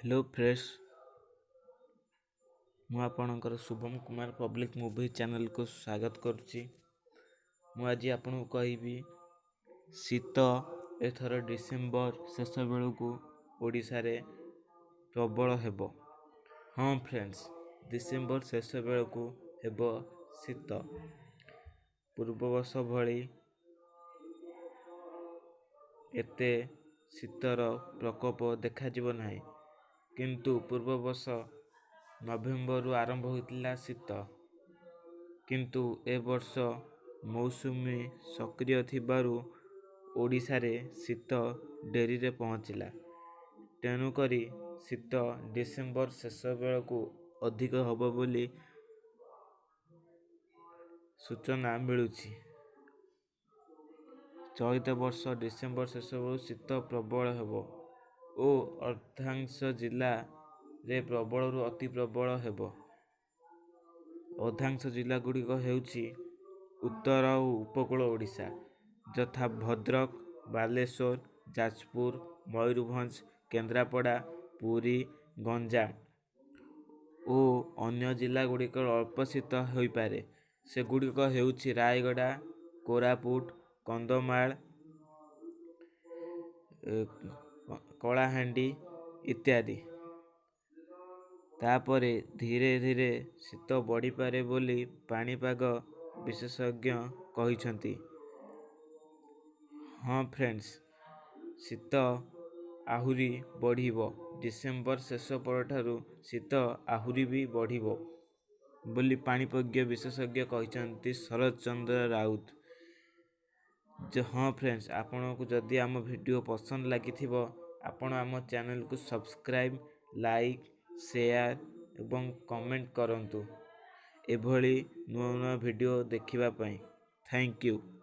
Hello friends, ମୁଁ ଆପଣଙ୍କର Shubham Kumar public movie ଚ୍ୟାନେଲକୁ ସ୍ୱାଗତ କରୁଛି। ମୁଁ ଆଜି ଆପଣଙ୍କୁ କହିବି, ଶୀତ ଏଥର ଡିସେମ୍ବର ଶେଷ ବେଳକୁ ଓଡ଼ିଶାରେ ପ୍ରବଳ ହେବ। ହଁ ଫ୍ରେଣ୍ଡସ୍, ଡିସେମ୍ବର ଶେଷ ବେଳକୁ ହେବ ଶୀତ। ପୂର୍ବବର୍ଷ ଭଳି ଏତେ ଶୀତର ପ୍ରକୋପ ଦେଖାଯିବ ନାହିଁ, କିନ୍ତୁ ପୂର୍ବବର୍ଷ ନଭେମ୍ବରରୁ ଆରମ୍ଭ ହୋଇଥିଲା ଶୀତ। କିନ୍ତୁ ଏ ବର୍ଷ ମୌସୁମୀ ସକ୍ରିୟ ଥିବାରୁ ଓଡ଼ିଶାରେ ଶୀତ ଡେରିରେ ପହଞ୍ଚିଲା। ତେଣୁକରି ଶୀତ ଡିସେମ୍ବର ଶେଷ ବେଳକୁ ଅଧିକ ହେବ ବୋଲି ସୂଚନା ମିଳୁଛି। ଚଳିତ ବର୍ଷ ଡିସେମ୍ବର ଶେଷ ବେଳକୁ ଶୀତ ପ୍ରବଳ ହେବ ଓ ଅର୍ଦ୍ଧାଂଶ ଜିଲ୍ଲାରେ ପ୍ରବଳରୁ ଅତି ପ୍ରବଳ ହେବ। ଅର୍ଦ୍ଧାଂଶ ଜିଲ୍ଲା ଗୁଡ଼ିକ ହେଉଛି ଉତ୍ତର ଓ ଉପକୂଳ ଓଡ଼ିଶା, ଯଥା ଭଦ୍ରକ, ବାଲେଶ୍ୱର, ଯାଜପୁର, ମୟୂରଭଞ୍ଜ, କେନ୍ଦ୍ରାପଡ଼ା, ପୁରୀ, ଗଞ୍ଜାମ ଓ ଅନ୍ୟ ଜିଲ୍ଲା ଗୁଡ଼ିକର ଅଳ୍ପ ଶୀତ ହୋଇପାରେ। ସେଗୁଡ଼ିକ ହେଉଛି ରାୟଗଡ଼ା, କୋରାପୁଟ, କନ୍ଧମାଳ, କଳାହାଣ୍ଡି ଇତ୍ୟାଦି। ତାପରେ ଧୀରେ ଧୀରେ ଶୀତ ବଢ଼ିପାରେ ବୋଲି ପାଣିପାଗ ବିଶେଷଜ୍ଞ କହିଛନ୍ତି। ହଁ ଫ୍ରେଣ୍ଡସ୍, ଶୀତ ଆହୁରି ବଢ଼ିବ। ଡିସେମ୍ବର ଶେଷ ପରଠାରୁ ଶୀତ ଆହୁରି ବି ବଢ଼ିବ ବୋଲି ପାଣିପାଗ ବିଶେଷଜ୍ଞ କହିଛନ୍ତି ଶରତ ଚନ୍ଦ୍ର ରାଉତ। ହଁ ଫ୍ରେଣ୍ଡସ୍, ଆପଣଙ୍କୁ ଯଦି ଆମ ଭିଡ଼ିଓ ପସନ୍ଦ ଲାଗିଥିବ, ଆପଣ ଆମ ଚ୍ୟାନେଲକୁ ସବସ୍କ୍ରାଇବ୍, ଲାଇକ୍, ସେୟାର ଏବଂ କମେଣ୍ଟ କରନ୍ତୁ ଏଭଳି ନୂଆ ନୂଆ ଭିଡ଼ିଓ ଦେଖିବା ପାଇଁ। Thank you.